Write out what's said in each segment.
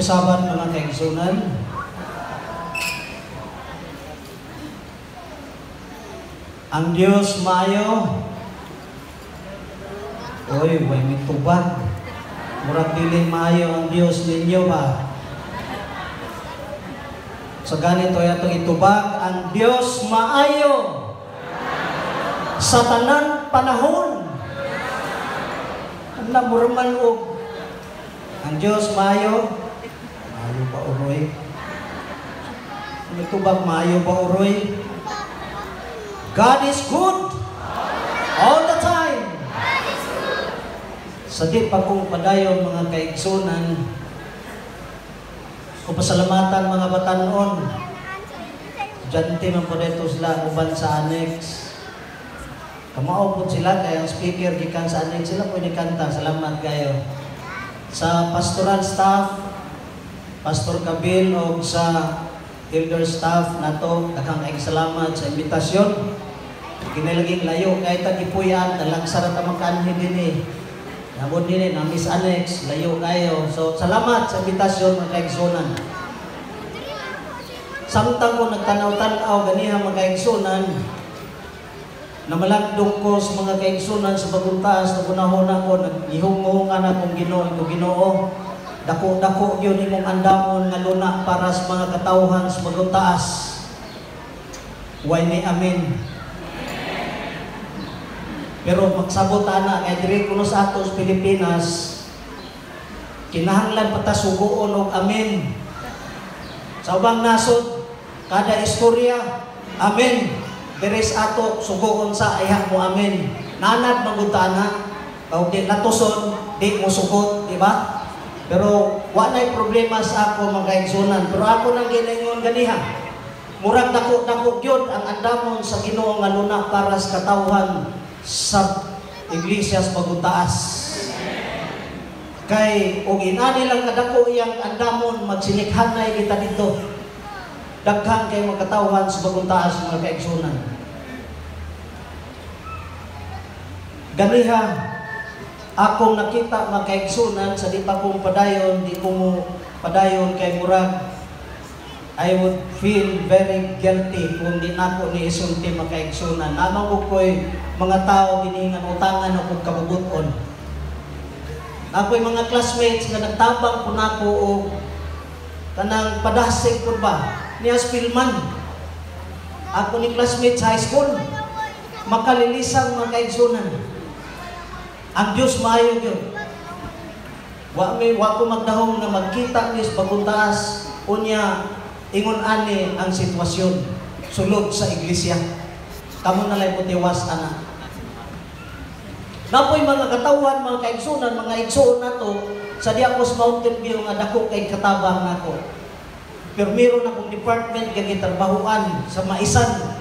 Happy Sabbath, mga kaigsunan. Ang Diyos maayo. Oy, way mitubag. Murag dili maayo ang Diyos ninyo ba? So ganito ay atong itubag, ang Diyos maayo sa tanan panahon. Ang murman og ang Diyos maayo. Maayo ba uroy? Mitubag, maayo ba uroy? God is good all the time. Sa di pa kong padayon, mga kaigsunan, kung pasalamatan mga batanon, estudyante man po dito sila uban sa annex. Kamao po sila kay ang speaker gikan sa annex, sila po ni kanta. Salamat kayo. Sa pastoral staff, Pastor Kabil, o sa elder staff nato, daghang kayong salamat sa imbitasyon. Kinalaging layo kay tagipuyan, talang sa ta makanhi dinhi. Nabot dinhi na Miss Annex, layo kayo. So salamat sa imbitasyon, mga kaigsunan. Samtang ko nagtanaw-tanaw ganiha, mga kaigsunan, namalagdong ko sa mga kaigsunan sa Bagong Taas, na gunahon ako, naghihunghungan akong Ginoo, ko Ginoo, dako-dako gyud imong andamon nga luna para sa mga katawhan sa Bagong Taas. Way ni amen. Pero magsabot ana kay diri kuno sa atos Pilipinas, kinahanglan pa ta sugoon og amen. Sa ubang nasod, kada istorya, amen. Diri sa ato sugoon sa ayha mo amen. Nanad man gud ta ana. Kung di natuson, di mo sugot, di ba? Pero wa nay problema sa ako, mga kaigsunan. Pero ako nang ginaingon ganiha. Murag dako-dako gyud ang andamon sa Ginoo nga luna para sa katawhan sa iglesia sa Bagong Taas. Kay og inani lang kadako iyang andamon, magsinikhanay kita dito. Daghan kay mga katawhan sa Bagong Taas, mga kaigsunan. Ganiha akong nakita, mga kaigsunan, sa di pa kong padayon, di ko mo padayon kay murag I would feel very guilty kung di nako ni isulti, mga kaigsunan. Namang ko ko'y mga tao dini nga utangan ako kabubuton. Ako'y mga classmates nga nagtabang po nako og kanang padasig ko ba ni Aspilman. Ako ni classmates sa high school. Makalilisang, mga kaigsunan. Ang Diyos maayo gyud. Wa mi wa ko magdahom nga magkita ni sa Bagong Taas unya ingon ani ang sitwasyon sulod sa iglesia. Kamo na lang tiwas ana. Napoy mga katawan, mga kaigsunan, mga igsuon nato sa Diakos Mountain View nga dako kay katabang nako. Pero meron akong department nga gitrabahuan sa maisan.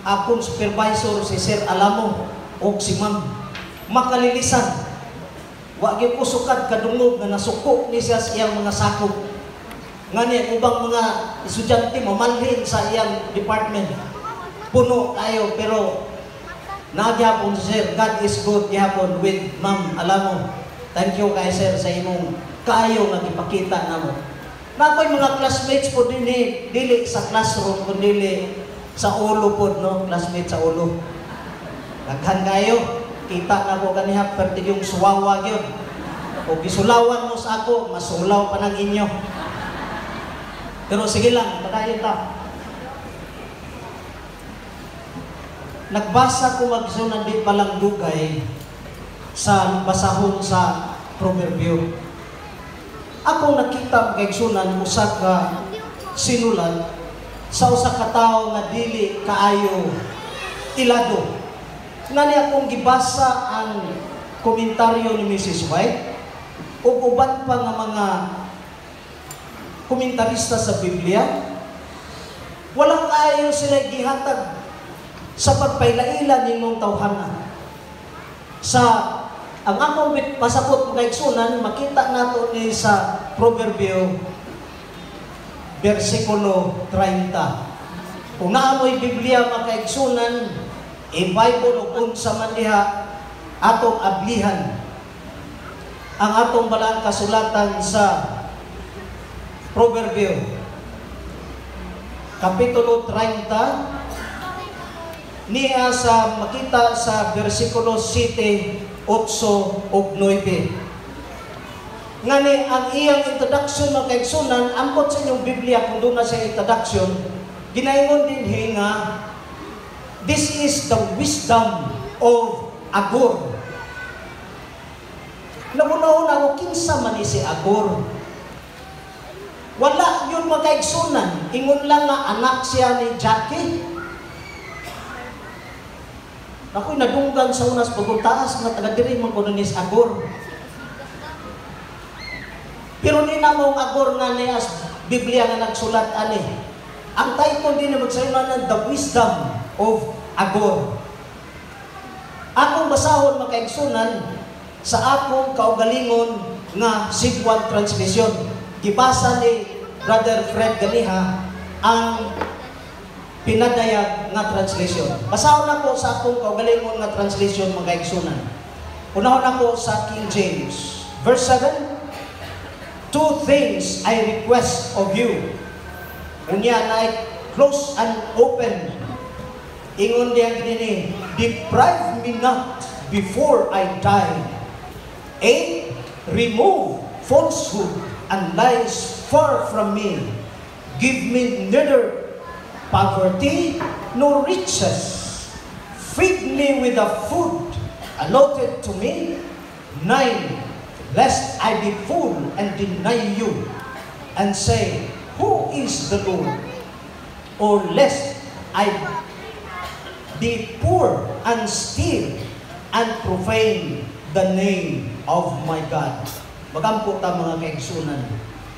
Akong supervisor si Sir Alamo og si Ma'am. Makalilisan. Wa gyud ko sukad kadungog nga nasuko ni siya sa iyang mga sakop. Ngani ubang mga estudyante mamalhin sa iyang department. Puno kayo pero nagyapon sir, God is good gyapon with Ma'am Alamo. Thank you kay sir sa imong kaayo nga gipakita namo. Nakoy mga classmates po dinhi, dili sa classroom kundi sa ulo pod, no, classmates sa ulo. Daghan kayo, kita na ko ganiha perti yung suwawa gyud. O gisulawan mo sa ako, masulaw pa nang inyo. Pero sige lang, padayon ta. Nagbasa ko magsunan di palang dugay sa basahon sa Proverbio. Ako nakita kay sunan usa ka sinulat sa usa ka tawo nga dili kaayo ilado. Ngani akong gibasa ang komentaryo ni Mrs. White ug uban pa nga mga komentarista sa Biblia, walang kaayo sila gihatag sa pagpailaila nimong tawhana. Sa ang akong pasabot, mga igsunan, makita nato ni sa Proverbio versikulo 30. Kung naamoy Biblia, mga kaigsunan, i-Bible o unsa man diha, atong ablihan ang atong balaan kasulatan sa Proverbio Kapitulo 30 niya sa makita sa versikulo 7, 8 ug 9. Ngani ang iyang introduction, mga kaigsunan, ambot sa inyong Biblia kung doon na siya introduction, ginaingon din nga, "This is the wisdom of Agur." Namunahon ako, kinsa man ni si Agur? Wala yun, mga kaigsunan. Ingon lang nga anak siya ni Jackie. Ako'y nadunggan sa unas bagong taas nga taga diri man kuno ni Agur. Pero ni na mong Agur nga niya Biblia nga nagsulat ani. Ang title din na magsayo na "The Wisdom of Agur." Akong basahon, mga kaigsunan, sa akong kaugalingon nga Cebuan translation. Gibasa ni Brother Fred ganiha ang pinadayag nga translation. Basahon ako sa akong kaugalingon nga translation, mga kaigsunan. Unahon ako sa King James. Verse 7, "Two things I request of you." Unya na close and open. Ingon diya dinhi, "Deprive me not before I die." 8, "Remove falsehood and lies far from me. Give me neither poverty nor riches. Feed me with the food allotted to me." 9, "Lest I be full and deny you and say, 'Who is the Lord?' Or lest I be poor and steal and profane the name of my God." Magampo ta, mga kaigsunan.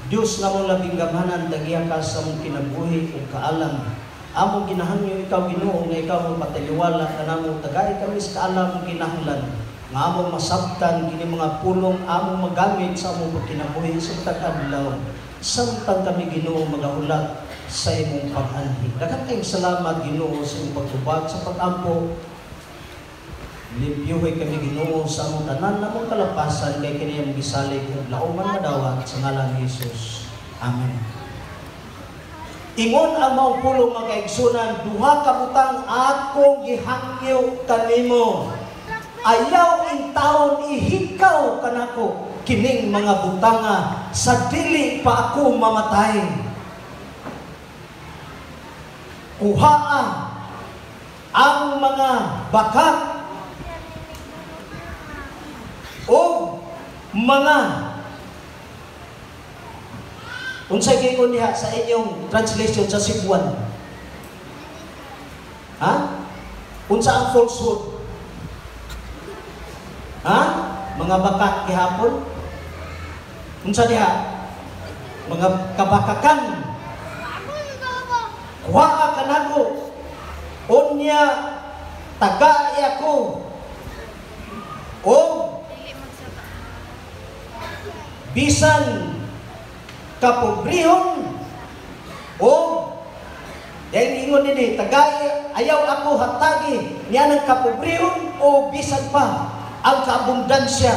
Diyos nga among labing gamhanan, tagiya ka sa among kinabuhi ug kaalam. Among ginahangyo ikaw, Ginoo, nga ikaw mong pataliwala kanamo, tagai kami sa kaalam kinahanglan nga among masabtan kini mga pulong, among magamit sa among pagkinabuhi sa matag adlaw samtang kami, Ginoo, magahulat sa imong pag-anhi. Daghan kayong salamat, Ginoo, sa imong pagtubag sa pag-ampo. Limpyuhoy kami, Ginoo, sa among tanan namong kalapasan kay kini among gisalig ug lauman madawat sa ngalan ni Jesus. Amen. Ingon ang maong pulong, mga kaigsunan, "Duha ka butang akong gihangyo kanimo. Ayaw intawon ihikaw kanako kining mga butanga sa dili pa ako mamatay. Kuhaa ang mga bakak o mga," unsay giingon diha sa inyong translation sa Cebuan? Ha? Unsa ang falsehood? Ha? Mga bakak gihapon? Unsa diha? Mga kabakakan. "Kuhaa kanako. Unya tagai ako. O bisan kapobrehon o," dahil ingon nini, "tagay ayaw ako hatagi niya ng kapobrehon o bisan pa ang kaabundansya.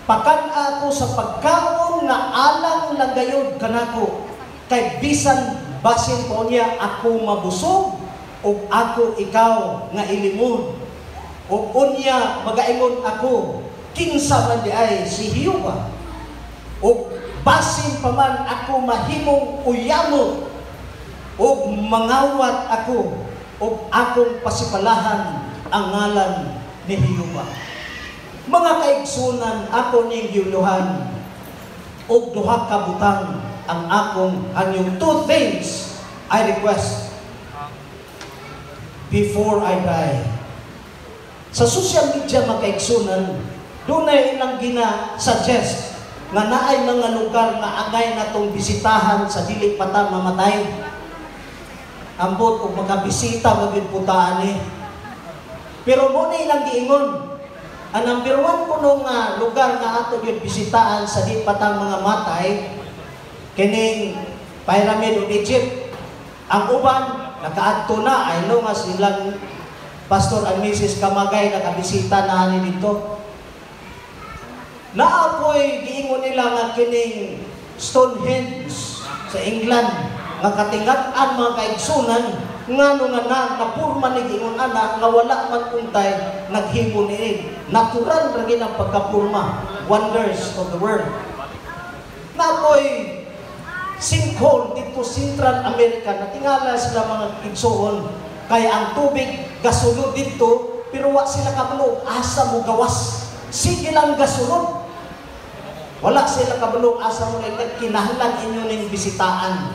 Pakan ako sa pagkaon nga alang lang gayod kanako kay bisan basin ko niya ako mabusog ug ako ikaw nga ilimod ug unya magaingon ako, 'Kinsa man di ay si Jehova?' Ug basin pa man ako mahimong uyamot ug mangawat ako ug akong pasipalahan ang ngalan ni Jehova." Mga kaigsunan, ako ning giuluhan og duha ka butang ang akong hangyo. "Two things I request before I die." Sa social media, mga kaigsunan, dunay ilang gina-suggest nga naay mga lugar nga angay natong bisitahan sa dili pa ta mamatay. Ambot og makabisita magyud po ta ani. Pero mo na ilang giingon. Ang number 1 kuno nga lugar nga ato gyud bisitaan sa di pa ta mga matay, kining Pyramid of Egypt. Ang uban nakaadto na. I know nga silang Pastor and Mrs. Kamagay nakabisita na ani dito. Naapoy giingon nila nga kining Stonehenge. Sa England nga katingat-an, mga kaigsunan, ngano nga na napurma ni giingon ana nga wala man untay naghimo niini. Natural ra gyud ang pagkapurma, wonders of the world. Naa poy sinkhole dito Central America, natingala sila, mga igsoon, kay ang tubig gasulod dito pero wa sila kabalo asa mo gawas, sige lang gasulod. Wala sila kabalo asa mo. Kinahanglan inyo ning bisitaan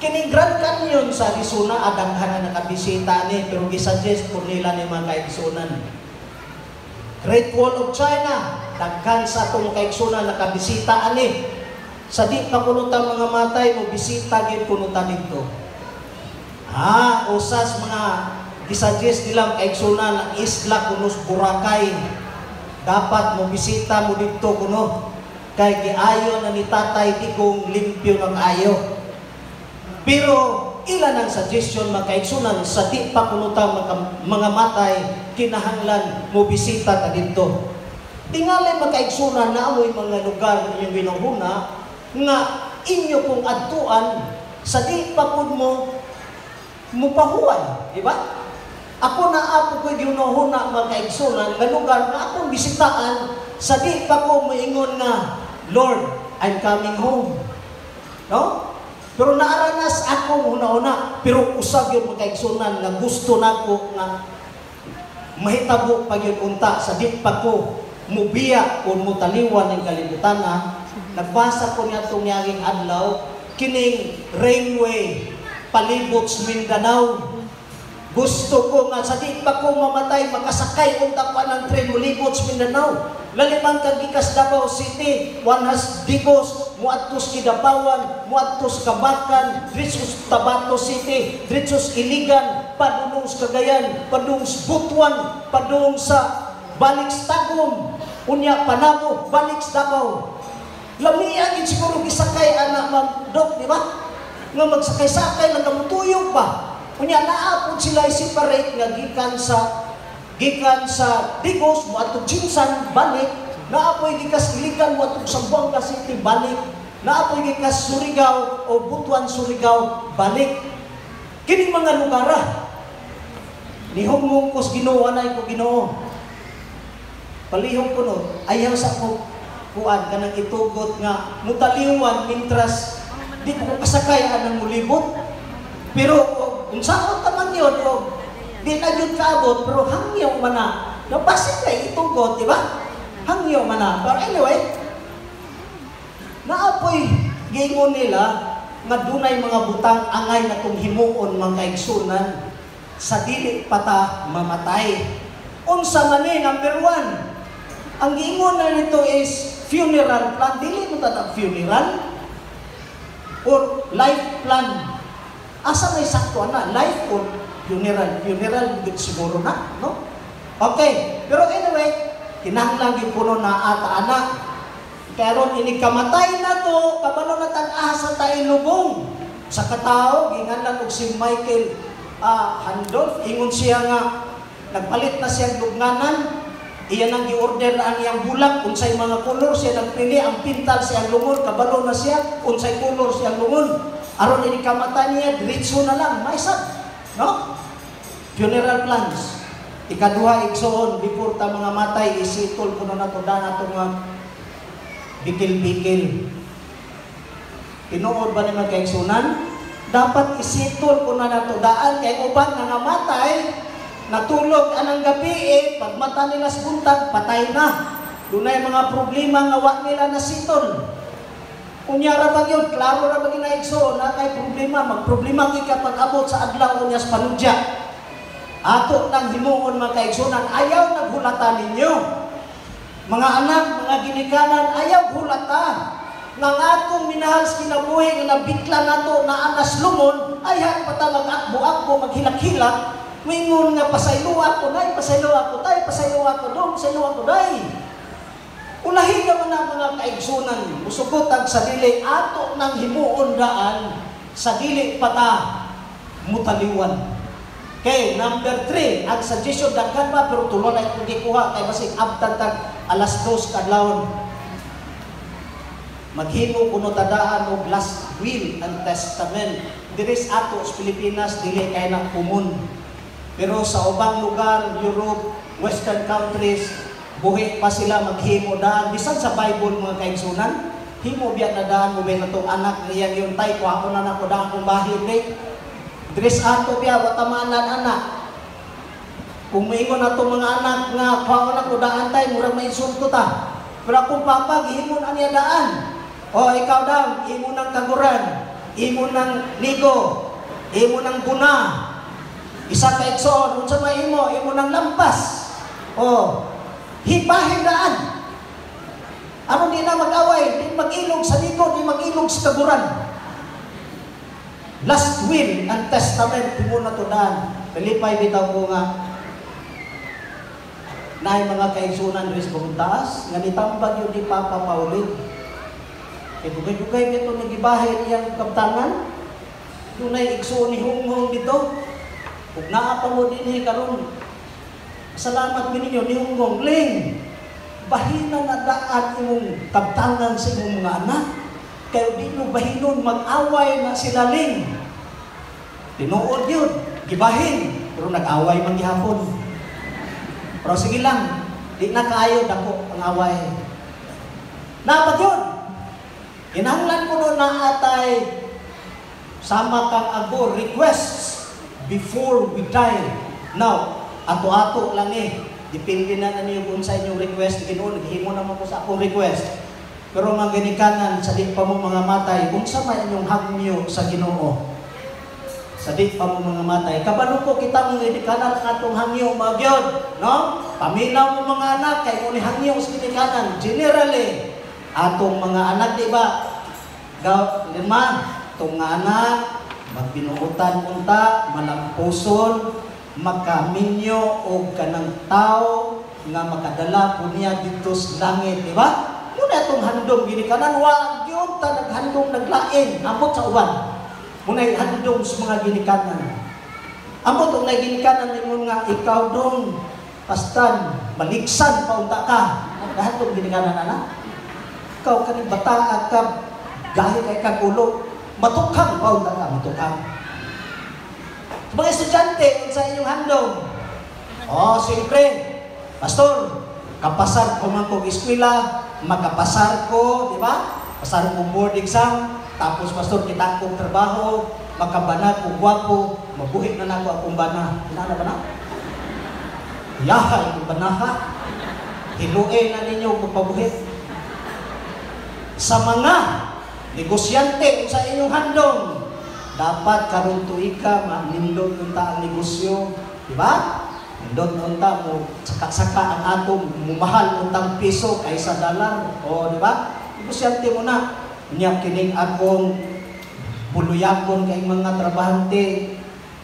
kining Grand Canyon sa Arizona. Adaghan na nakabisita ni, pero gisuggest po nila ni mga kaigsunan. Great Wall of China, daghan sa atong kaigsunan nakabisita ani. Sa di pa kuno ta mga matay, mo bisita gyud kuno ta didto. Usas mga gisuggest nilang kaigsunan ang isla kuno Boracay. Dapat mo bisita mo didto kuno kay giayo na ni Tatay Digong, limpyo ng ayo. Pero ilan ang suggestion, mga kaigsunan, sa di pa kuno ta mga matay, kinahanglan mo bisita ta didto. Tingali, mga kaigsunan, na amoy mga lugar inyong ginahuna nga inyo kung adtuan sa di pa pud mo mupahuway, di ba? Ako na ako ko'y ginahuna, mga kaigsunan, nga lugar na akong bisitaan sa di pa ko moingon nga, "Lord, I'm coming home." No? Pero naaranas ako una-una, pero usab yun, mga kaigsunan, nga gusto nako nga mahitabo pa yun unta sa di pa ko mubiya o mutaliwan ng kalibutan na. Nagbasa ko niya itong niyaging adlaw kining railway palibot sa Mindanao. Gusto ko nga sa di pa ko mamatay, makasakay unta pa ng tren molibot sa Mindanao. Laliman kag gikas Davao City, one has Digos, muadtos Kidapawan, muadtos Kabacan, diretso Cotabato City, diretso Iligan, padulong sa Cagayan, padulong sa Butuan, padulong sa balik sa Tagum, unya Panabo, balik sa Davao. Lamian gid siguro gisakay ana, Ma'am Dok, di ba? Nga magsakay-sakay lang kamutuyog pa. Unya naa pud sila separate nga gikan sa Digos moadto GenSan, balik, naa poy gikas Iligan moadto Zamboanga City, balik, naa poy gikas Surigao o Butuan, Surigao, balik. Kining mga lugar ah. Nihumong ko sa Ginoo, anay ko Ginoo. Palihog ko no, ayaw sa ko kuan kanang itugot nga mutaliwan mintras di ko kasakay anang mulibot. Pero unsaon ta man yun, o di na yun kaabot, pero hangyo man na. Nabasin kay itugot, di ba? Hangyo man na. But anyway, naapoy giingon nila nga dunay mga butang angay na kung himuon, mga kaigsunan, sa dili pa ta mamatay. Unsa man ni? Number one, ang giingon na nito is funeral plan. Dili mo ta funeral or life plan. Asa may sakto na? Life or funeral? Funeral gud siguro na, no? Okay. Pero anyway, kinahanglan gyud kuno na ata ana. Karon ini kamatay na to, kabalo na tag asa ta ilubong. Sa katao, ginganlan og si Michael Handolf, ingon siya nga nagpalit na siya lubnganan, iya nang gi-order na ang iyang bulak, unsay mga kolor siya nagpili, ang pintal siyang lungon, kabalo na siya, unsay kolor siyang lungon. Aron ini kamatay niya, diretso na lang, maisad. No? Funeral plans. Ikaduha, igsoon, before ta mga matay, isitol kuno na to dana to nga bikil-bikil. Tinuod ba naman, kaigsunan? Dapat isitol kuno na to daan kay uban nga namatay, natulog anang gabi eh, pag mata nila sa buntag, patay na. Dunay mga problema nga wa nila nasitol. Unya ra ba yun? Klaro ra ba gyud na, igsoon, na kay problema, magproblema gyud ka pag abot sa adlaw unya sa panudya. Ato nang himuon, mga kaigsunan, ayaw naghulata ninyo. Mga anak, mga ginikanan, ayaw hulata. Nga ang atong minahal sa kinabuhi nga nabikla nato na anas lungon, ay pa ta mag-akbo-akbo, maghilak-hilak, mingon nga pasaylo ako, nay, pasaylo ako, tay, pasaylo ako, dong, pasaylo ako, day. Ulahi ka man ang mga kaigsunan, musugot ang sa dili, ato nang himuon daan, sa dili pata mutaliwan. Okay, number 3, ang suggestion, daghan pa, pero tulo na itong gikuha, kay basig abtan tag alas 2 kadlawon. Maghimo kuno ta daan og last will and testament. Diri sa ato sa Pilipinas, dili kay na common. Pero sa ubang lugar, Europe, Western countries, buhi pa sila maghimo daan. Bisan sa Bible, mga kaigsunan, himo biya na daan mo na tong anak niya yung tay, kuha na nako daan kung bahin ni. Diri sa ato biya, wa tamanan anak. Kung moingon ato mga anak nga kuha na ko daan tay, murag mainsulto ta. Pero akong papa, gihimo na niya daan. O ikaw daw, imo ng kaguran, imo ng ligo, imo ng guna. Isa ka igsoon, unsa may imo, imo ng lampas. O, hibahin daan. Ano di na mag-away, di mag-ilog sa ligo, di mag-ilog sa kaguran. Last will and testament, mo na to daan. Pilipay bitaw ko nga, naay mga kaigsunan diri sa Bagong Taas, nga nitambag yun ni Papa Paulin. Kay dugay-dugay nito nagibahin iyang kaptangan. Dunay igsuon ni Hunghong dito. Ug naa pa mo dinhi karon. Salamat mi ninyo ni Hunghong. Ling, bahina na daan imong kabtangan sa imong mga anak. Kayo di mo bahinon, mag-away na sila, Ling. Tinuod yun, gibahin. Pero nag-away man gihapon. Pero sige lang, di na kaayo dako ang away. Napag yun. Kinahanglan ko noon na atay sama kang ago requests before we die. Now, ato-ato lang eh. Depende na na niyo kung sa inyong request. Ginoo, naghimo naman ko sa akong request. Pero mga ginikanan, sa di pa mo mga matay, unsa may inyong hangyo sa Ginoo? Sa di pa mo mga matay. Kabalo ko kita mga ginikanan ang atong hangyo magyod, no? Paminaw mo mga anak kay mo ni hangyo sa ginikanan. Generally, atong mga anak, di ba? Gaw, lima, itong mga anak, magbinuotan unta, malampuson, makaminyo o kanang tao nga makadala po niya dito sa langit, di ba? Muna itong handom ginikanan, wa gyud ta naghandom naglain, ambot sa uban. Muna handom sa mga ginikanan. Ambot og ginikanan nimo nga ikaw dong pastan, maligsan pa unta ka. Naghandom ginikanan ana. Ikaw kaning bata ka, gahi kay kag ulo, matukhang pa unta ka, matukhang. Sa mga estudyante, unsa inyong handom? Oh, siyempre, pastor, kapasar ko man kog eskwela, makapasar ko, di ba? Pasar ko board exam, tapos pastor, kita kong trabaho, makabana ko gwapo, mabuhi na nako akong bana. Inana ba na? Yaha, imong banaha. Hiluin na ninyo kung pabuhi. Sa mga negosyante, sa inyong handom, dapat karon tuig ka manindot unta ang negosyo, di ba? Nindot unta mo saka-saka ang atong mumahal untang piso kaysa dollar. O, di ba? Negosyante mo na. Nya kining akong buluyakon kay mga trabahante,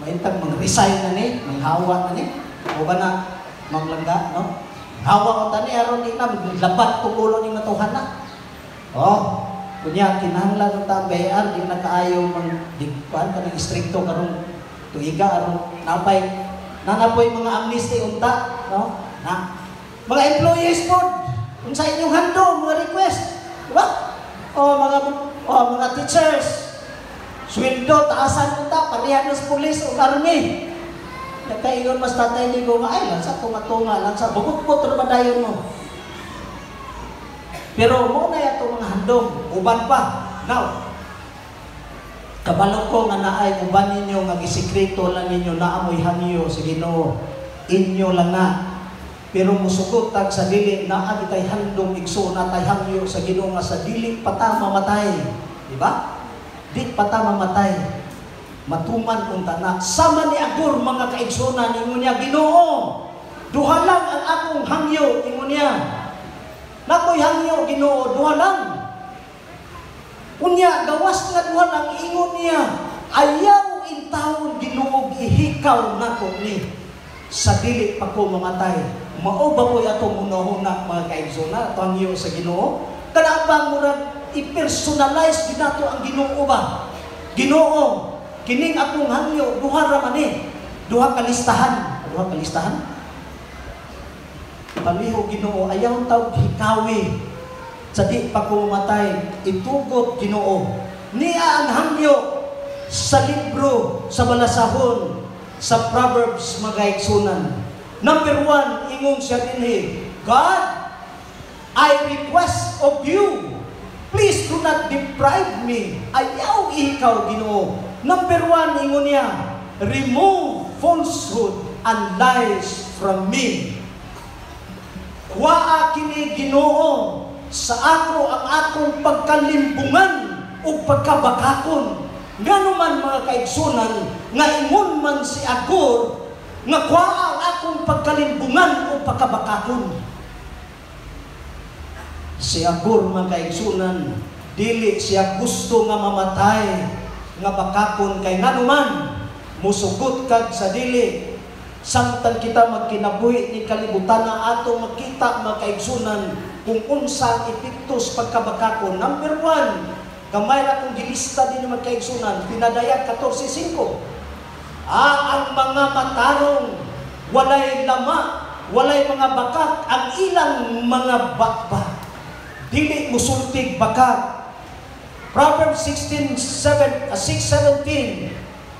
maintag mag-resign na ni, manghawa na ni. O ba na maglangga, no? Hawa ko tani aron di na maglabat kung ulo ning matuhan na. Oh, kunya kinahanglan unta ang BIR di na kaayo mang digkuan kanang istrikto karong tuiga aron napay nanapoy mga amnesty unta, no? Na mga employees pod, unsa inyong handom, mga request, di ba? O mga teachers, sweldo taasan unta pareha sa police o army. Nagkaingon mas tatay ni ko nga ay lang sa tunga-tunga lang sa bukot-bukot ra ba dayon mo. Pero mo na yato mga handom, uban pa. Now, kabalo ko nga naay uban ninyo nga gisikreto lang ninyo naamoy hangyo sa Ginoo. Inyo lang na. Pero musugot tag sa dili naa kitay handom igsoon natay hangyo sa Ginoo nga sa dili pa ta mamatay. Di ba? Di pa ta mamatay. Matuman unta na. Sama ni Agur mga kaigsuonan, ingon niya, Ginoo, duha lang ang akong hangyo, ingon niya. Nakoy hangyo, Ginoo, duha lang. Unya, gawas nga duha lang, ingon niya, ayaw intawon Ginoo ihikaw nako ni sa dili pa ko mamatay. Mao ba po'y atong hunahuna mga kaigsoona, ato hangyo sa Ginoo? Kana bang murag i-personalize ginato ang Ginoo ba? Ginoo, kining akong hangyo, duha ra man ni. Duha ka listahan. Duha ka listahan? Paliho Ginoo, ayaw tawag hikawi. Sa di pa ko mamatay, itugot, Ginoo. Niya ang hangyo sa libro sa balasahon sa Proverbs, mga igsunan. Number 1, ingon siya dinhi, "God, I request of you, please do not deprive me." Ayaw ikaw, Ginoo. Number 1, ingon niya, "Remove falsehood and lies from me." Kuhaa kini, Ginoo, sa ako ang akong pagkalimbungan ug pagkabakakon. Ngano man, mga kaigsunan, nga ingon man si Agur nga kuhaa ang akong pagkalimbungan ug pagkabakakon? Si Agur, mga kaigsunan, dili siya gusto nga mamatay nga bakakon kay ngano man musugot kag sa dili. Samtang kita magkinabuhi ni kalibutan na ato makita, mga kaigsunan, kung unsa ang epekto sa pagkabakakon. Number 1, gamay ra kong gilista din mga kaigsunan, Pinadayag 14.5. Ang mga matarong walay lama, walay mga bakak, ang ilang mga bakba. Dili musultig bakak. Proverbs 16, 7, 6:17,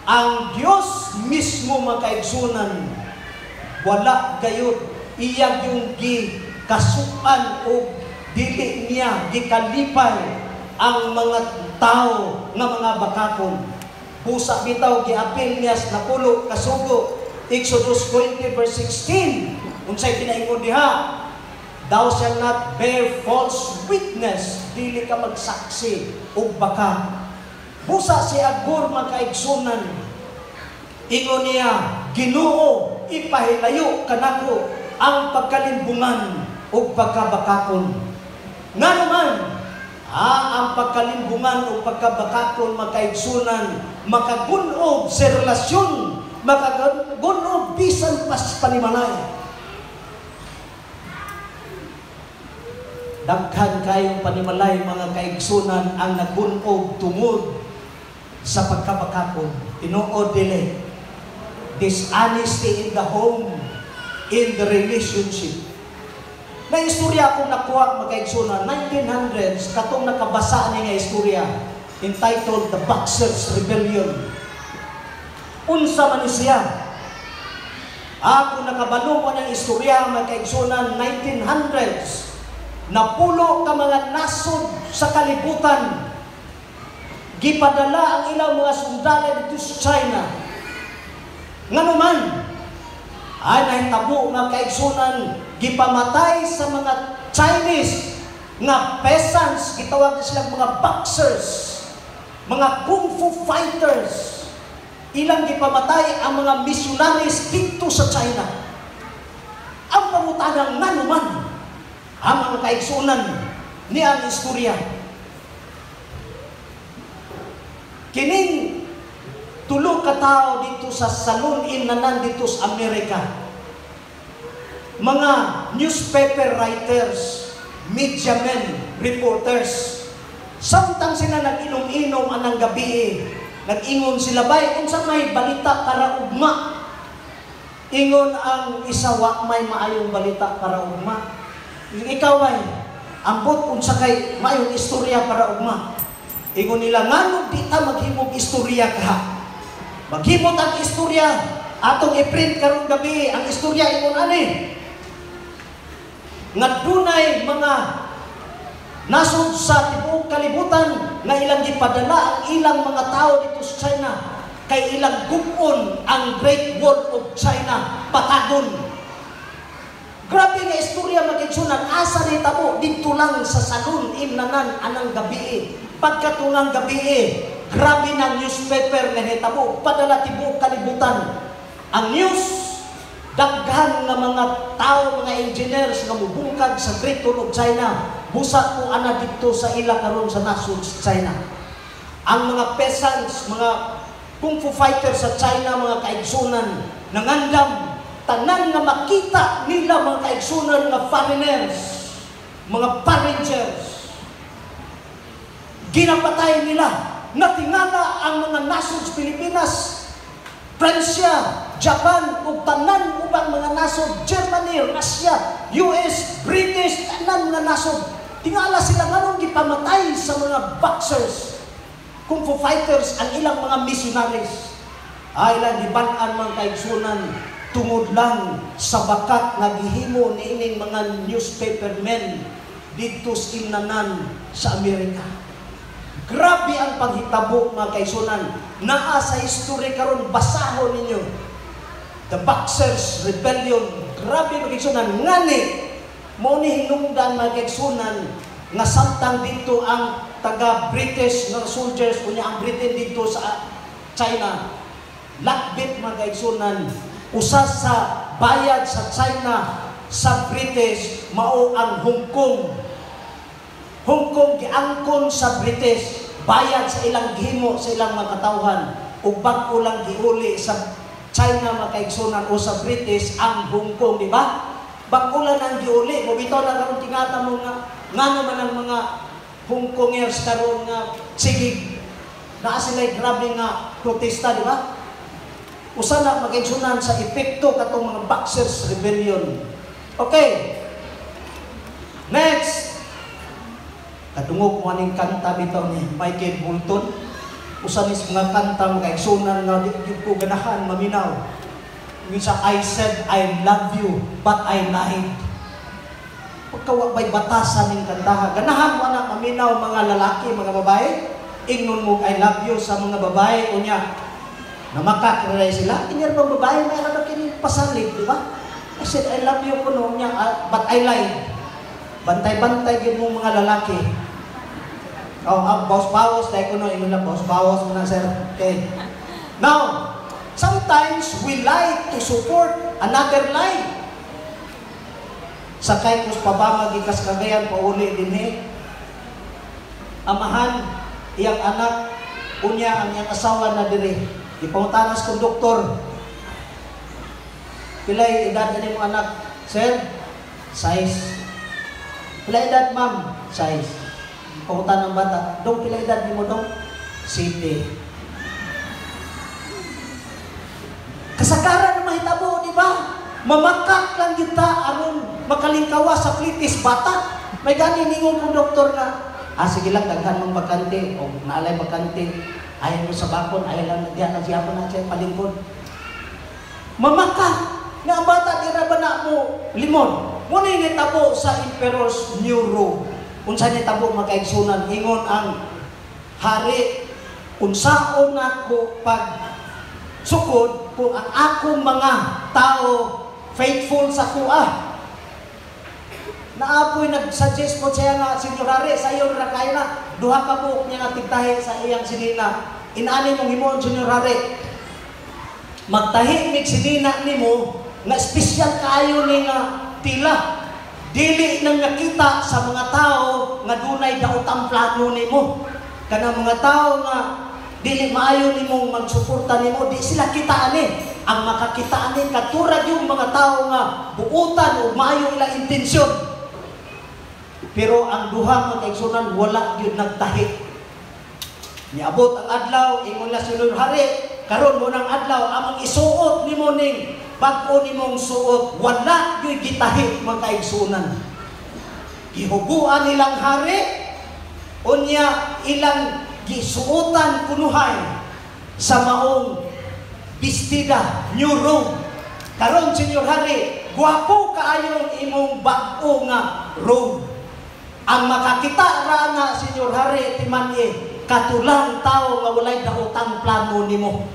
ang Dios mismo, mga kaigsunan, wala gayud iya yung gi kasukan o dili niya gikalipay ang mga tao nga mga bakakon. Busa bitaw giapil niya sa napulo kasugo, Exodus 20 verse 16. Unsay ginaingon diha? "Thou shalt not bear false witness." Dili ka magsaksi og baka. Busa si Agur, mga kaigsunan, ingon niya, "Ginoo, ipahilayo kanako ang pagkalimbungan ug pagkabakakon." Ngano man, ang pagkalimbungan o pagkabakakon, mga kaigsunan, makagunob sa relasyon, makagunob bisan pas panimalay. Daghan kayong panimalay, mga kaigsunan, ang nagunob tungod sa pagkabakakon. Tinuod dili? Dishonesty in the home, in the relationship. Na istorya akong nakuha, mga kaigsunan, 1900s, katong nakabasa ni nga istorya, entitled The Boxers Rebellion. Unsa man ni siya? Ako nakabalo ko ng istorya, mga kaigsunan, 1900s, napulo ka mga nasod sa kalibutan. Gipadala ang ilang mga sundalo dito sa China. Ngano man, ay nahitabo, mga kaigsunan, gipamatay sa mga Chinese nga peasants, gitawag silang mga boxers, mga kung fu fighters. Ilang gipamatay ang mga missionaries dito sa China. Ang pangutanang ngano man, ang mga kaigsunan, ni ang istorya. Kining tulo ka tao dito sa saloon inanan dito sa Amerika. Mga newspaper writers, media men, reporters. Samtang sila nag-inom-inom anang gabi, nag-ingon sila, "Bay, unsa may balita para ugma?" Ingon ang isa, "Wa may maayong balita para ugma." "Ikaw ay, ambot unsa kay maayong istorya para ugma." Ingon nila, "Ngano di ta maghimog istorya ka? Maghimot ang istorya, atong i-print karong gabi ang istorya." Ingon ani nga dunay mga nasod sa tibuok kalibutan nga ilang gipadala ang ilang mga tao dito sa China kay ilang gub-on ang Great Wall of China patagon. Grabe nga istorya, mga kaigsunan, asa ni tabo? Dito lang sa salon imnanan anang gabi. Pagkatungang gabi, grabe na newspaper nga nitabo, padala tibuok kalibutan. Ang news, daghan nga mga tao, mga engineers nga mubungkag sa Great Wall of China, busa ko ana didto sa ila karon sa nasod sa China. Ang mga peasants, mga kung fu fighters sa China, mga kaigsunan, nangandam, tanan nga makita nila, mga kaigsunan, nga foreigners, mga foreigners, ginapatay nila. Natingala ang mga nasod sa Pilipinas, Francia, Japan, ug tanan ubang mga nasod, Germany, Russia, US, British, tanan mga nasod. Tingala sila nganong gipamatay sa mga Boxers, Kung Fu fighters ang ilang mga missionaries. Ay lang giban-an, mga kaigsunan, tungod lang sa bakat nga gihimo niining mga newspapermen didto sa imnanan sa Amerika. Grabe ang paghitabo, mga kaigsunan. Naa sa history karon, basahon ninyo. The Boxers Rebellion. Grabe, mga kaigsunan. Ngani, mao ni hinungdan, mga kaigsunan, nga samtang dito ang taga British nga soldiers unya ang Britain dito sa China. Lakbit, mga kaigsunan, usa sa bayad sa China sa British mao ang Hong Kong. Hong Kong giangkon sa British, bayad sa ilang gihimo sa ilang mga katawhan, ug bag-o lang giuli sa China, mga kaigsunan, o sa British ang Hong Kong, di ba? Bag-o lang ang giuli. Mao bitaw na karon tingata mo nga ngano man ang mga Hong Kongers karon nga sige naa sila grabe nga protesta, di ba? Usa na, mga kaigsunan, sa epekto katong mga Boxers Rebellion. Okay. Next. Kadungog mo aning kanta bitaw ni Michael Bolton. Usa ni sa mga kanta, mga kaigsunan, nga di gyud ko ganahan maminaw. Minsa, "I said I love you, but I lied." Pagkawa ba'y batasan ning kantaha? Ganahan mo na maminaw, mga lalaki, mga babae? Ingnon mo "I love you" sa mga babae, unya namakak na sila. Inyar bang babae, mayroon na kini pasalig, di ba? "I said I love you" kuno niya, "but I lied." Bantay-bantay gyud mo, mga lalaki. Oh, ah, bawas-bawas dahil kuno ingon lang, bawas-bawas mo na, sir. Okay. Now, sometimes we like to support another lie. Sakay kus pabama gikas Cagayan pauli dinhi. Amahan, iyang anak, unya ang iyang asawa na diri. Gipangutanas konduktor. "Pilay edad ani mo anak, sir?" "Sais." "Pilay edad, ma'am?" "Sais." Pangutan ng bata, "Dong, pila edad nimo, dong?" "Siyete." Kasagaran na mahitabo, di ba? Mamakak lang kita aron makalingkawa sa plitis bata. May gani ningon konduktor na, "Ah, sige lang, daghan mong bakante, o naalay bakante, ayaw mo sa bakon, ayaw lang, diyan lang siya na siya palingkod." Mamakak! Nga ang bata, di ra ba na mo limon? Muna yung nitabo sa Emperor's New Robe. Unsa nitabo, mga kaigsunan, ingon ang hari, "Unsaon nako pag sukod kung ang akong mga tao faithful sa kuha?" Naapoy nag-suggest po siya nga, "Senyor Hari, sa iyo ra kayo na duha ka buok niya nga tigtahi sa iyang sinina. Inani mong himuon, Senyor Hari. Magtahi mig sinina nimo nga espesyal kaayo ni nga tila. Dili nang nakita sa mga tao nga dunay daotang plano nimo. Kanang mga tao nga dili maayo nimong magsuporta nimo, di sila kita ani. Ang makakita ani katurag yung mga tao nga buutan o maayo ilang intensyon." Pero ang duha, mga kaigsunan, wala gyud nagtahi. Niabot ang adlaw, ingon na si Lord Hari, "Karon mo ng adlaw, among isuot nimo ning bag-o nimong suot." Wala gyud gitahi, mga kaigsunan. Gihuguan nilang hari, unya ilang gisuotan kunuhay sa maong bestida, new robe. "Karon, Senyor Hari, gwapo kaayong imong bag-o nga robe. Ang makakita ra na, Senyor Hari, timan-i katulang tao nga walay daotang plano nimo."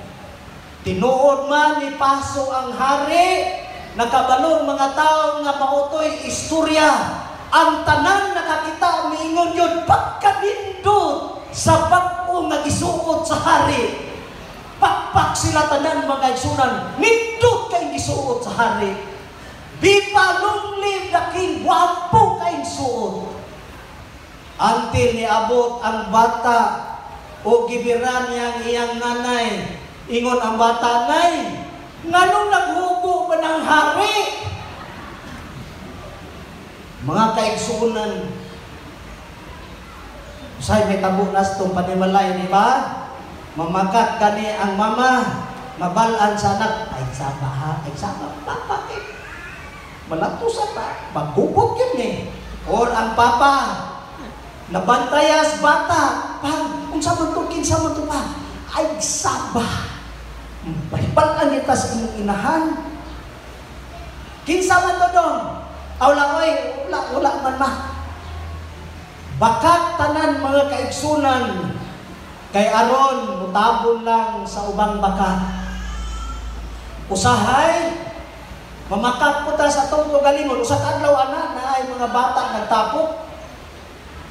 Tinuod man ni paso ang hari, nakabalong mga tao nga mautoy istorya. Ang tanan nakakita miingon yun, pagkanindot sa bag-o nga gisuot sa hari. Pakpak sila tanan, mga igsunan, nindot kay gisuot sa hari. Viva, long live the king, wapo kay suot. Until niabot ang bata o gibiran niyang iyang nanay. Ingon ang bata, "Nay, nganong naghubo ba ng hari?" Mga kaigsuonan, usay may tabo na sa itong panimalay, di ba? Mamakat gani ang mama, mabalaan sa anak, "Ay sama ha, ay sama, papa eh. Malatusan pa, magubot yun eh." Or ang papa, Nabantayas bata, pang, unsa man to, kinsa man to pa? Ay, saba. Balipan kita sa imong inahan. Kinsa man to dong? Aw wala oy, wala, wala man ma. Bakak tanan, mga kaigsunan, kay aron mutabon lang sa ubang baka. Usahay mamakak po ta sa atong kaugalingon, usa ka adlaw ana naay mga bata nagtapok.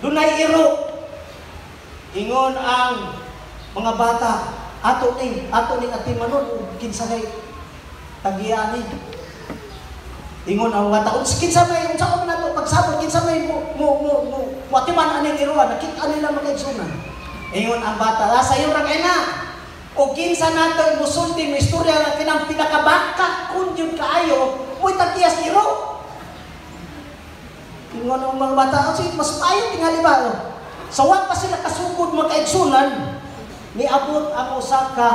Dunay iro. Ingon ang mga bata, ato ning atimanon ug kinsa kay tagiya ni. Ingon ang mga tao, kinsa may, unsa man nato pagsabot, kinsa may mo atiman aning iroan, nakita nila, mga kaigsunan. Ingon ang bata, ah, sayo ra kay na. O kinsa nato musulti mo istorya nga kinang pinakabaka kun yun kaayo, mo'y tagiyas iro. Ingon ang mga bata, oh, sige, mas maayo tingali ba? Oh. Sa wa pa sila kasugod, mga kaigsunan, niabot ang usa ka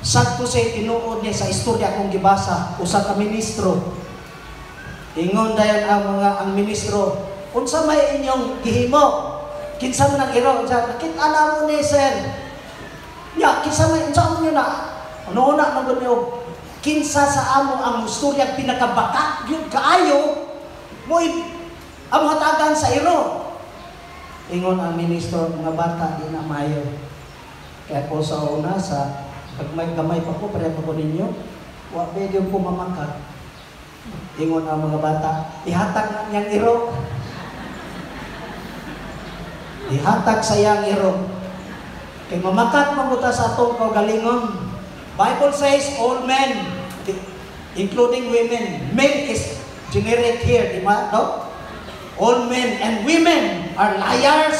sadto sa tinuod niya sa istorya akong gibasa, usa ka ministro. Ingon dayon ang mga ang ministro, "Unsa may inyong gihimo? Kinsa man ang iro?" Unsa nakita na mo ni sir? Nya kinsa may, unsa mo na? Ano na man gud niyo? Kinsa sa amo ang istorya pinakabaka gyud kaayo mo'y amo hatagan sa iro. Ingon ang ministro, "Mga bata, di na maayo." Kaya ko sa una sa gamay-gamay pa ko, pareho pa ko ninyo, wa pwede ko mamakat. Ingon ang mga bata, "Ihatag na niyang iro. Ihatag sa iyang iro." Kay mamakat man sa atong kaugalingon. Bible says all men, including women, men is generic here, di ba? No? All men and women are liars.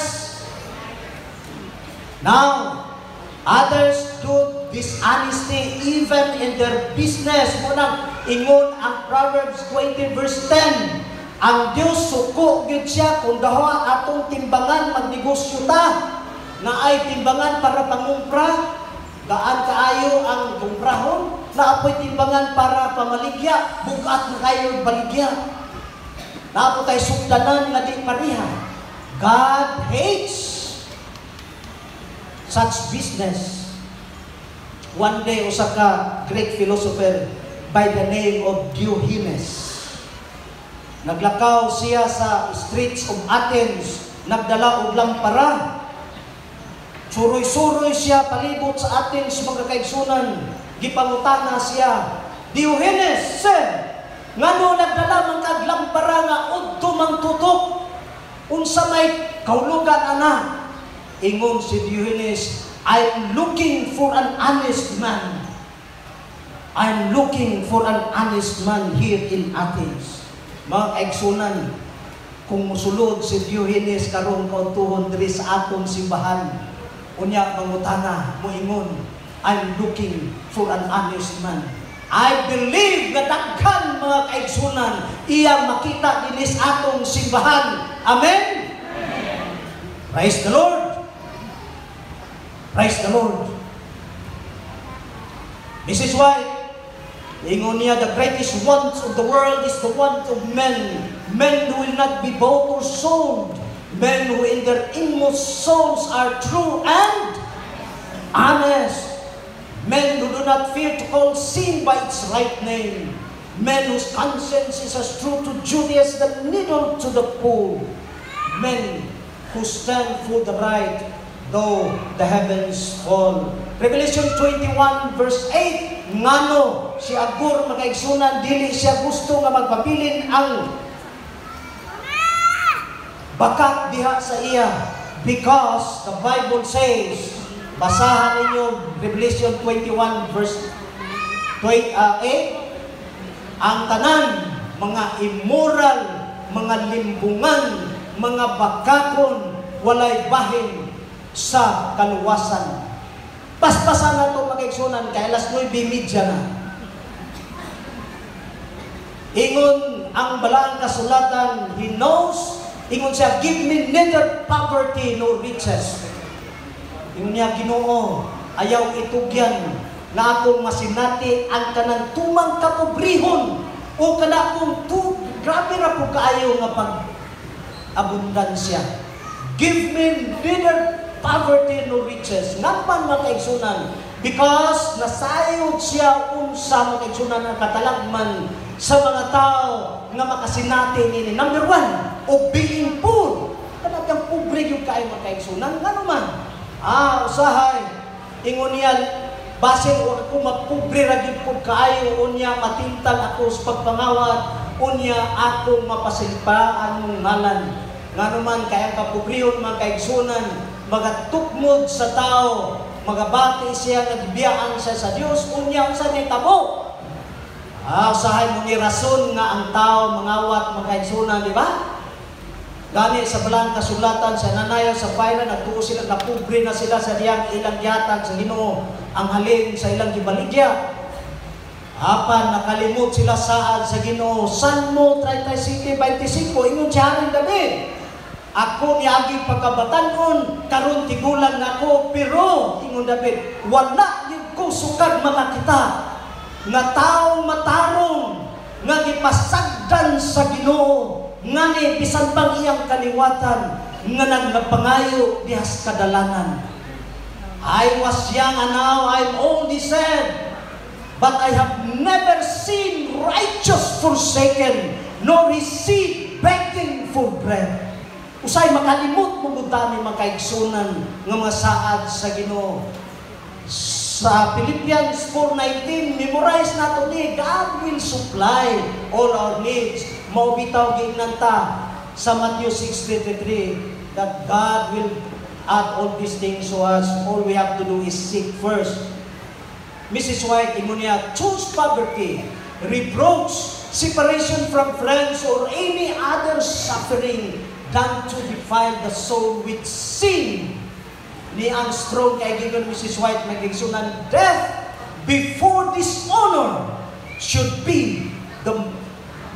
Now, others do dishonesty even in their business. Munang ingon ang Proverbs 20 verse 10. Ang Diyos suko gyud siya kung dawa atong timbangan magnegosyo ta. Na ay timbangan para pangumpra, gaan kaayo ang kumprahon, naa poy timbangan para pamaligya, bugat na kayo baligya. Naa po tay sugdanan nga di pareha. God hates such business. One day, usa ka great philosopher by the name of Diogenes. Naglakaw siya sa streets of Athens, nagdala og lampara. Suroy-suroy siya palibot sa Athens, mga kaigsunan. Gipangutana siya, "Diogenes, sir, ngano nagdala man kag lampara nga udto mang tutok? Unsa may kahulugan ana?" Ingon si Diogenes, "I'm looking for an honest man. I'm looking for an honest man here in Athens." Mga kaigsunan, kung musulod si Diogenes karong kaudtuhon diri sa atong simbahan, unya mangutana, moingon, "I'm looking for an honest man." I believe nga daghan, mga kaigsunan, iyang makita dinhi sa atong simbahan. Amen? Praise the Lord. Praise the Lord. This is why, ingon niya, the greatest want of the world is the want of men. Men who will not be bought or sold. Men who in their inmost souls are true and honest. Men who do not fear to call sin by its right name. Men whose conscience is as true to duty as the needle to the pole. Men who stand for the right, though the heavens fall. Revelation 21 verse 8, ngano si Agur, mga kaigsunan, dili siya gusto nga magpabilin ang bakak diha sa iya, because the Bible says, basahan ninyo Revelation 21 verse 8, ang tanan mga immoral, mga limbungan, mga bakakon, walay bahin sa kaluwasan. Paspasan na ito, mga kaigsunan, kay alas 9:30 na. Ingon ang balaang kasulatan, he knows, ingon siya, "Give me neither poverty nor riches." Ingon niya, "Ginoo, ayaw itugyan na akong masinati ang kanang tumang kapobrehon o kana kung tu, grabe ra po kaayo nga pag abundansya." Give me neither poverty nor riches." Ngano man, mga kaigsunan? Because nasayod siya unsa, mga kaigsunan, ang katalagman sa mga tao nga makasinati nini. Number one, of being poor. Kanang pobre gyud kaayo, mga kaigsunan. Ngano man? Usahay, ingon niya, basin wa ako magpobre ra gyud pud kaayo, unya matintal ako sa pagpangawat, unya ako mapasilpaan mong ngalan. Ngano man kay ang kapobrehon, mga kaigsunan, magatukmod sa tao, magabati siya nga gibiyaan siya sa Dios, unya unsa ni tabo? Usahay mo ni rason nga ang tao mangawat, mga kaigsunan, di ba? Gani sa balang kasulatan sa Ananias sa Sapphira, nagtuo sila, napobre na sila sa diyang ilang gihatag sa Ginoo ang halin sa ilang gibaligya. Apan nakalimot sila saad sa Ginoo. Salmo 37:25, ingon si Haring David, "Ako niagi pagkabatanon, karon tigulang nako, pero," ingon David, "wala gyud ko sukad makakita nga tawo matarong nga gipasagdan sa Ginoo, ngani bisan pang iyang kaliwatan nga nagpangayo dihas kadalanan. I was young and now I'm old," he said, "but I have never seen righteous forsaken, nor his seed begging for bread." Usay makalimot mo gud ni, mga kaigsunan, nga mga saad sa Ginoo. Sa Philippians 4:19, memorize nato ni, God will supply all our needs. Mao bitaw giingnan ta sa Matthew 6:33 that God will add all these things to us. All we have to do is seek first. Mrs. White, ingon niya, "Choose poverty, reproach, separation from friends, or any other suffering than to defile the soul with sin." Ni ang strong kay giingon Mrs. White, nagigsunan, "Death before dishonor should be the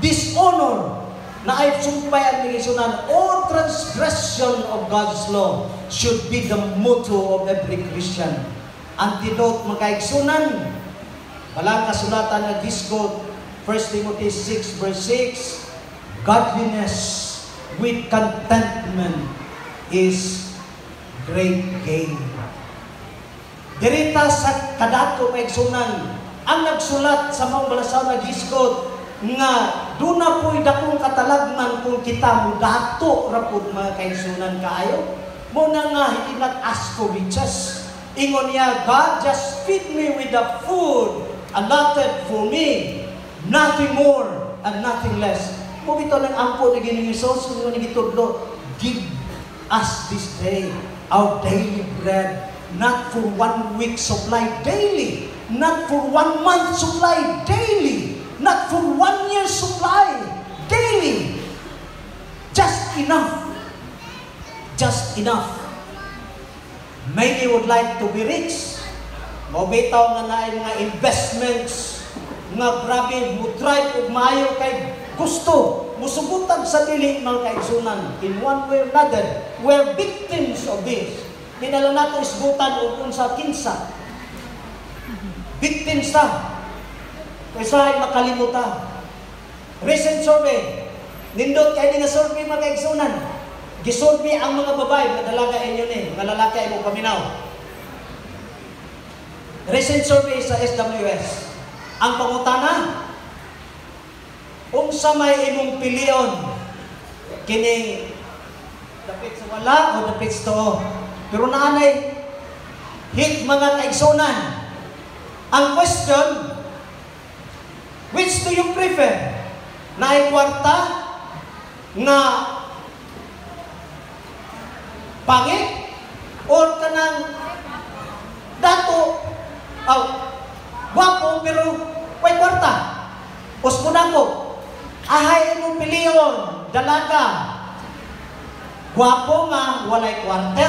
dishonor na ay sumpay ang nagigsunan or transgression of God's law should be the motto of every Christian." Antidote, mga kaigsunan, balang kasulatan nga gisgot, 1 Timothy 6 verse 6, "Godliness with contentment is great gain." Dirita sa kadato, kaigsunan, ang nagsulat sa maong balasaw na gisgot nga duna po'y dakong katalagman kung kita mo dato ra pud, mga kaigsunan, kaayo. Mo na nga he did not ask for riches. Ingon niya, "God, just feed me with the food allotted for me. Nothing more and nothing less." Mo bitaw lang ampo ni Ginoong Hesus, ingon ni gitudlo, "Give us this day our daily bread," not for one week supply daily, not for one month supply daily, not for one year supply daily. Just enough. Just enough. Many would like to be rich. Mao bitaw nga naay mga investments nga grabe mo drive og maayo kay gusto musugutan sa dili, mga kaigsunan. In one way or another, we're victims of this. Di na lang nato isgutan og unsa kinsa victims ta, kaysa ay makalimutan. Recent survey, nindot kay ni nga survey, mga kaigsunan. Gisurvey ang mga babae, mga dalaga inyo ni, mga lalaki ay mo paminaw. Recent survey sa SWS. Ang pangutana, unsa may imong pilion, kining dapit sa wala o dapit sa tuo? Pero naanay hit, mga kaigsunan. Ang question, which do you prefer? Naay kwarta nga pangit or kanang dato aw gwapo pero way kwarta? Usbon ako. Ahay imong pilion, dalaga? Gwapo nga walay kwarta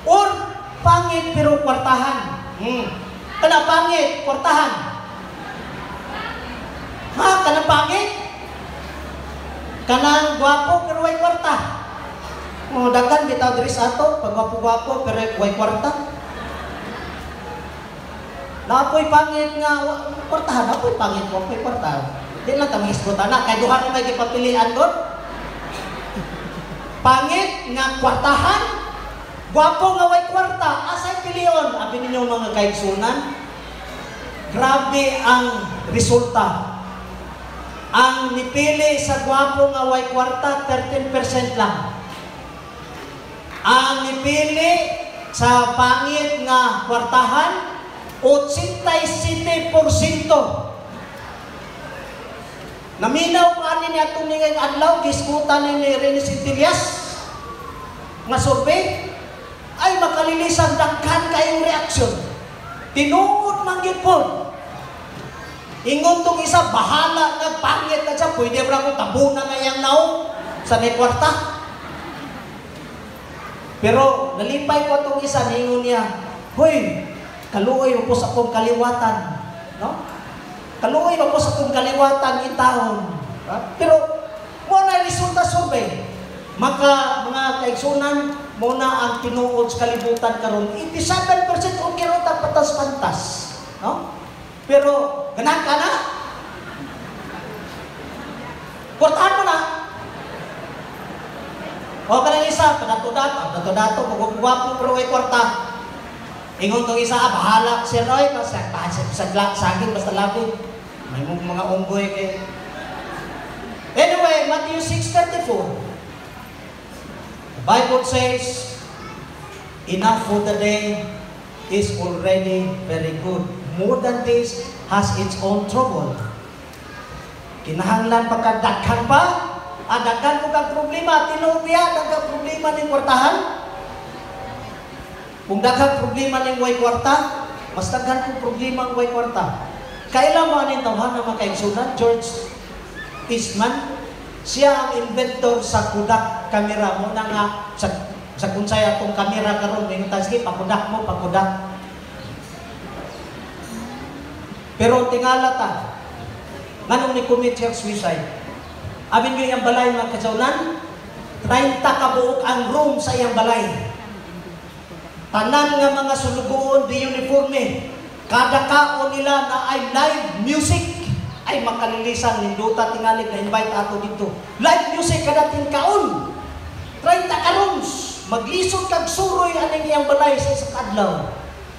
or pangit pero kwartahan? Kana pangit, kwartahan. Ha, kana pangit? Kanang gwapo pero way kwarta. Oh, daghan bitaw diri sa ato, pag gwapo-gwapo pero way kwarta. Napoy pangit nga kwartahan, napoy pangit wa poy kwarta. Di lang kami isgutan na kay duha ra may gipapilian doon. Pangit nga kwartahan, gwapo nga way kwarta, asay pilion? Abi ninyo, mga kaigsunan, grabe ang resulta. Ang nipili sa gwapo nga way kwarta, 13% lang. Ang nipili sa pangit nga kwartahan, 87%. Naminaw pa ani ni atong ngayong adlaw, gisgutan ni Rene Centillas nga survey, ay makalilisan, daghan kayong reaksyon. Tinuod man gyud po. Ingon tong isa, bahala nga pangit na siya, pwede ra ko tabunan na iyang naong sa may kwarta. Pero nalipay ko atong isa, ningon niya, "Hoy, kaluoy mo po sa akong kaliwatan." No? Kaluoy mo po sa akong kaliwatan in taon. Ha? Pero mo na resulta survey. Maka mga kaigsunan, mo na ang tinuod sa kalibutan karon. 87% okay ra ta, patas-pantas. No? Pero ganahan ka na? Kwartahan mo na. O kanang isa, kadato-dato, dato-dato, gwapo pero way kwarta. Ingon tong isa, "Ah, bahala sir oy, basta sa saging basta labi." May mga unggoy kay. Anyway, Matthew 6:34. The Bible says, "Enough for the day is already very good. More than this has its own trouble." Kinahanglan pa ka daghan pa? Ah, daghan mo kang problema, tinuod biya daghan problema ning kwartahan? Kung daghang problema ning way kwarta, mas daghan kong problema ang way kwarta. Kaila mo aning tawhan mga kaigsunan, George Eastman, siya ang inventor sa Kodak camera mo na nga sa kunsay atong kamera karon, mingon ta, "Sige, pa-Kodak mo, pa-Kodak." Pero tingala ta, nganong ni commit siya suicide? Abin niyo iyang balay, mga kaigsunan, 30 ka buok ang room sa iyang balay. Tanan nga mga sulugoon di uniforme. Kada kaon nila na ay live music, ay makalilisan, ninduta tingali na invite ato dito. Live music kada kaon. 30 ka rooms. Maglisod kag suroy aning iyang balay sa isang adlaw.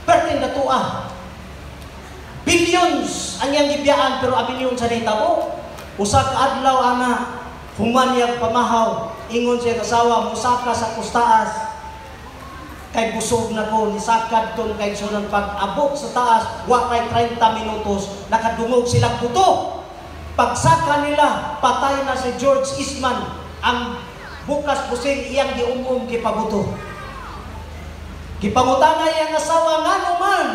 Perting datua. Billions ang iyang gibiyaan, pero abi niyon sa nahitabo. Usa ka adlaw ana, human niyang pamahaw, ingon siya asawa, "Musaka sa kustaas. Kay busog na ko." Nisakad tong kay sunan, pag abot sa taas, wa kay 30 minutos, nakadungog sila buto. Pagsaka nila, patay na si George Eastman. Ang bukas pusil iyang giumum kipabuto. Gipangutana iyang asawa ngano man.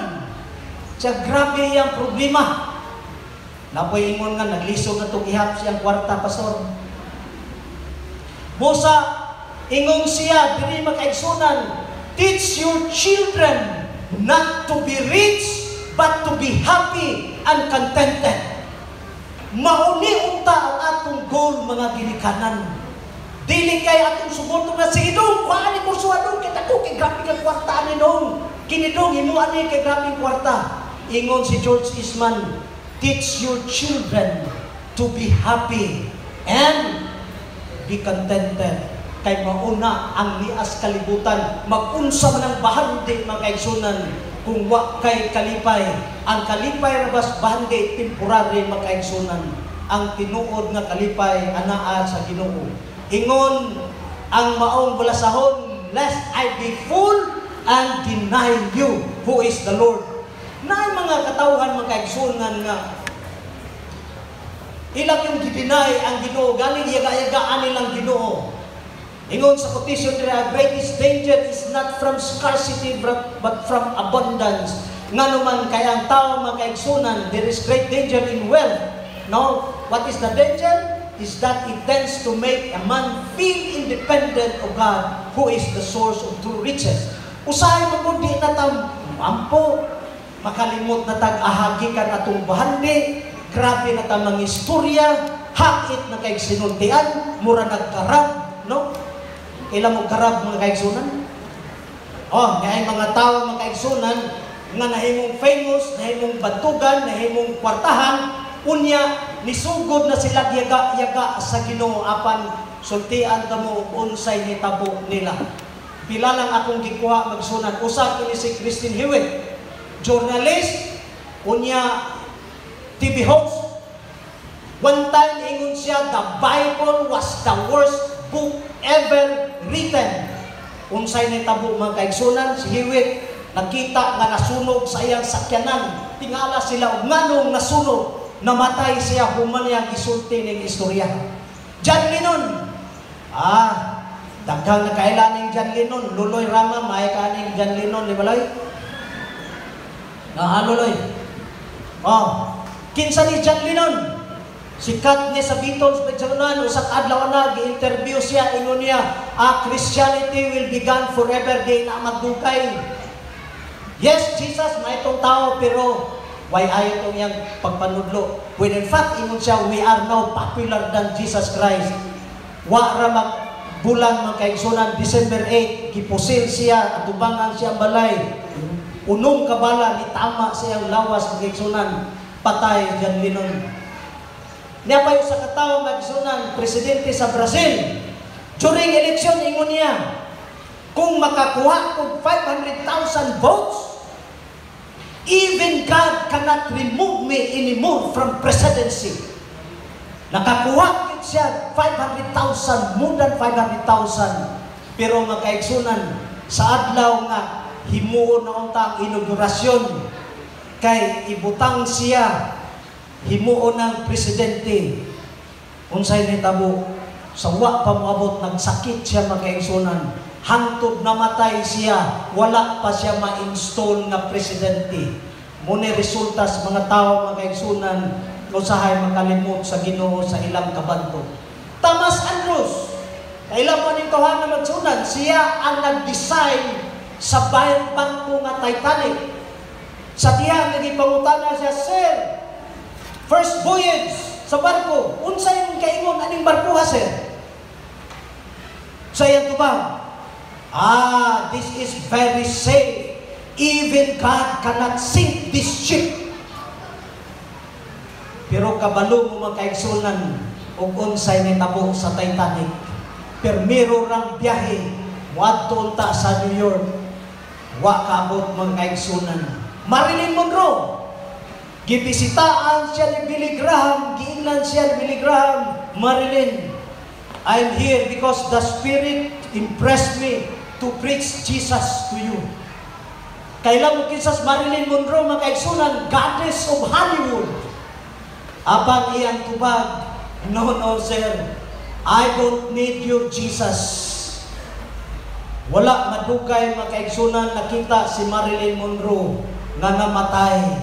Siya grabe iyang problema. Napoy ingon nga naglisod na tong ihap siyang kwarta, pastor. Busa ingon siya diri, makaigsunan, "Teach your children not to be rich but to be happy and contented." Mauni unta ang atong goal, mga ginikanan. Dili kay atong sugoton na, "Sige dong, kuhaan ni kurso dong, kay dako kay grabe kang kwarta ani dong. Kini dong, himo ani kay grabe kwarta." Ingon si George Eastman, "Teach your children to be happy and be contented." Kay mauna ang nias kalibutan, magunsa man ang bahandi, mga kaigsunan, kung wa kay kalipay. Ang kalipay rabas bahandi, temporary, mga kaigsunan. Ang tinuod nga kalipay anaa sa Ginoo. Ingon ang maong balasahon, "Lest I be full and deny you who is the Lord." Naay mga katawhan, mga kaigsunan, nga ilang yung gideny ang Ginoo, galing yaga-yagaan nilang Ginoo. Ingon sa quotation nila, "Greatest danger is not from scarcity but from abundance." Ngano man kay ang tao, mga kaigsunan, there is great danger in wealth. No, what is the danger? Is that it tends to make a man feel independent of God, who is the source of true riches. Usahay mo di na tam ampo, makalimot na tag ahagi kan atong bahandi, grabe na ta mga istorya, hakit na kay sinultian, mura nagkarab, no? Kailan mo karab, mga kaigsunan? Oh, ngay mga tao, mga kaigsunan, nga nahimong famous, nahimong bantugan, nahimong kwartahan, unya Nisugod na sila yaga-yaga sa Ginoo, apan sultian kamo unsay nitabo nila. Pila lang akong gikuha, magsunan. Usa kini si Christine Hewitt, journalist, unya TV host. One time ingon siya, "The Bible was the worst book ever written." Unsay nitabo, mga kaigsunan? Si Hewitt nakita nga nasunog sa iyang sakyanan. Tingala sila og nganong nasunog. Namatay siya human niya gisulti ning istorya. John Lennon. Ah, daghang nakaila ning John Lennon. Luloy Rama, may kaning John Lennon, di ba, Loy? Ah, Luloy. Oh, kinsa ni John Lennon? Sikat niya sa Beatles, pagsagunan, usa ka adlaw na, gi-interview siya, ingon niya, "Ah, Christianity will be gone forever, di na magdugay. Yes, Jesus, may itong tao, pero why ayaw itong iyang pagpanudlo?" When in fact, ingon siya, "We are now popular than Jesus Christ." Wa ra mag bulan, mga kaigsunan, December 8, gipusil siya, atubangan siya ang balay. Unom ka bala, ni tama siyang lawas, mga kaigsunan, patay John Lennon. Niya pa yung sa katawo, magsunan, presidente sa Brazil. During election, ingon niya, "Kung makakuha og 500,000 votes, even God cannot remove me anymore from presidency." Nakakuha gid siya 500,000, more than 500,000. Pero mga kaigsunan, sa adlaw nga himuon na unta ang inaugurasyon, kay ibutang siya himuon ng presidente. Unsay nitabo? Sa wa pa moabot, nagsakit siya, mga kaigsunan. Hangtod namatay siya, wala pa siya ma-install nga presidente. Muni resulta sa mga tao, mga kaigsunan, usahay makalimot sa Ginoo sa ilang kabanto. Thomas Andrews, kailan mo ning tawhana, magsunan, siya ang nag-design sa bayan bangko nga Titanic. Sa diha nga gipangutana siya, "Sir, first voyage sa barko, unsay imong kaingon aning barko ha, sir?" Sa iyang tubag, "Ah, this is very safe. Even God cannot sink this ship." Pero kabalo mo, mga kaigsunan, ug unsay nitabo sa Titanic. Permiro rang biyahe, muadto unta sa New York. Wa kaabot, mga kaigsunan. Marilyn Monroe, gibisitaan siya ni Billy Graham, giingnan siya ni Billy Graham, "Marilyn, I'm here because the Spirit impressed me to preach Jesus to you." Kailan mo kinsas Marilyn Monroe, mga kaigsunan, goddess of Hollywood. Apan iyang tubag, "No, no, sir, I don't need your Jesus." Wala madugay, mga kaigsunan, nakita si Marilyn Monroe nga namatay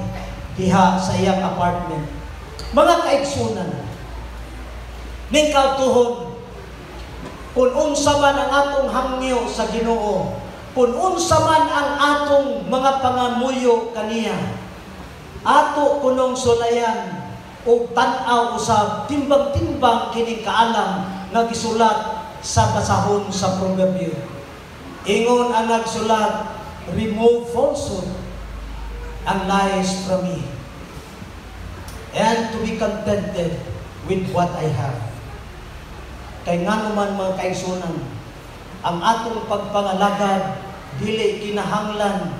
diha sa iyang apartment. Mga kaigsunan, ning kautuhon, kung unsa man ang atong hangyo sa Ginoo, kung unsa man ang atong mga pangamuyo kaniya, ato kunong sulayan og tan-aw usab, timbang-timbang kining kaalam nga gisulat sa basahon sa Proverbio. Ingon ang nagsulat, "Remove falsehood and lies from me, and to be contented with what I have." Kay ngano man, mga kaigsunan, ang atong pagpangalagad dili kinahanglan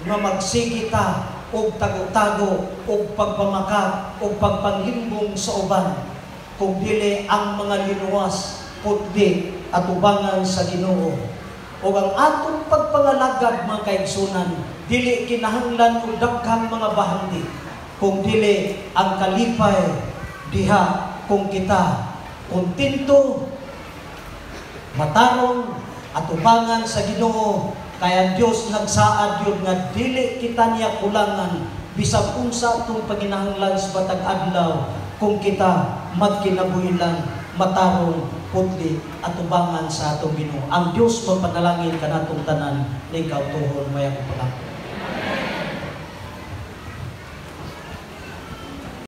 nga magsige ta og tago-tago og pagpamakat og pagpanglimbong sa uban, kung dili ang mga linuwas, putli atubangan sa Ginoo. Ug ang atong pagpangalagad, mga kaigsunan, dili kinahanglan og daghang mga bahandi, kung dili ang kalipay diha kung kita kontento, matarong atubangan sa Ginoo, kay ang Dios nagsaad yun nga dili kita niya kulangan bisag unsa atong panginahanglan sa matag adlaw kung kita magkinabuhi lang matarong, putli atubangan sa atong Ginoo. Ang Dios magpanalangin kanatong tanan ning kautuhon. Mayang pangako.